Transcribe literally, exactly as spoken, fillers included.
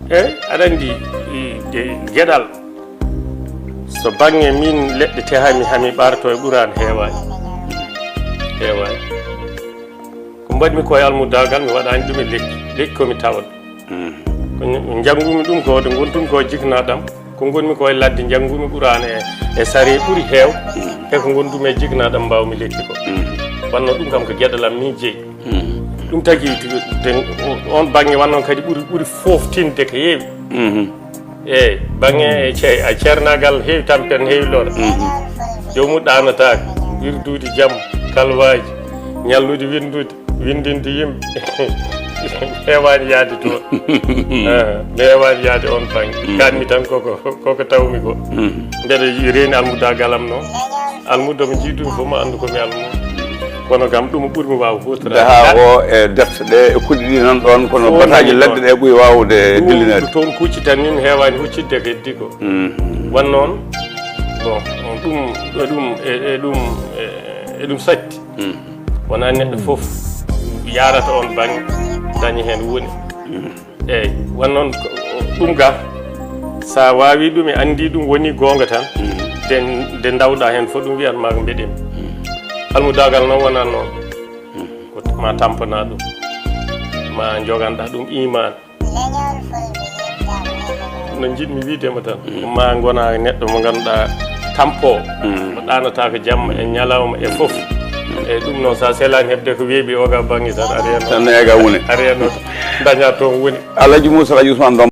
Eyi, aɗa anndi, e, e, geɗal, so baŋŋe min leɗɗe tehami hami ɓarto e ɓuraan heewaani. Heewaani. Ko mbaɗmi ko e almudaagal, mi waɗaani ɗum e lekki. Lekki ko mi tawat. Ko njangumi ɗum ko, ɗo ngontum ko jiknaɗam. Ko ngonmi ko e ladde, njangumi Qur'aana e, e sare ɓuri heew. E ko ngondumi e jiknaɗam mbawmi lekki ko. Wanno ɗum kam ko geɗal am ni jeyi. Ɗum tagi te, on baŋŋe wanno kadi ɓuri, ɓuri foftinde ko heewi. Eyi, baŋŋe e ce-, a ceernaagal heewi tampen, heewi lor. Joomuɗo ɗaanataako, wirdude jam, kalwaaji, ñallude winndude, winndinde yimɓe. Mi heewaani yahde toon. Eh, mi heewaani yahde on baŋŋe. Kaanmi tan koko, koko tawmi ko. Mbeɗa reeni almudaagal am noon. Almudo mo jiidumi fof mo anndu ko mi almudo. Kono kam ɗum ɓurmi waaw huutoraade. Daha o e defte ɗe e kuɗi ɗi nan ɗon, kono bataaji ladde ɗe ɓuri waawde dillineede. Ɗum ko toon kuccitanmi, mi heewaani huccitde ko heddi ko. Wan noon, bon, ɗum, e ɗum, e, e ɗum, e, e ɗum satti. Wonaa neɗɗo fof yaarata on baŋŋe, daña heen woni. Eeyi, wan noon ko, ɗum ga, so a waawii ɗum e anndii ɗum wonii goonga tan, nde, nde ndawɗaa heen fof ɗum wiyat maa ko mbeɗen. Almudaagal noon wonaa noon. Ko ma tampanaa ɗum, ma njoganɗaa ɗum iimaan. No njiɗmi wiide ma tan, ma ngonaa neɗɗo mo ngannduɗaa tampo, mo ɗaanataako jamma e ñalawma e fof. E ɗum noon, so a selaani heɓde ko weeɓi o ga baŋŋe tan, a reeno. Tan eega woni. A reeno, dañaa toon woni. Alhaji Moussa, Alhaji Ousmane Dom.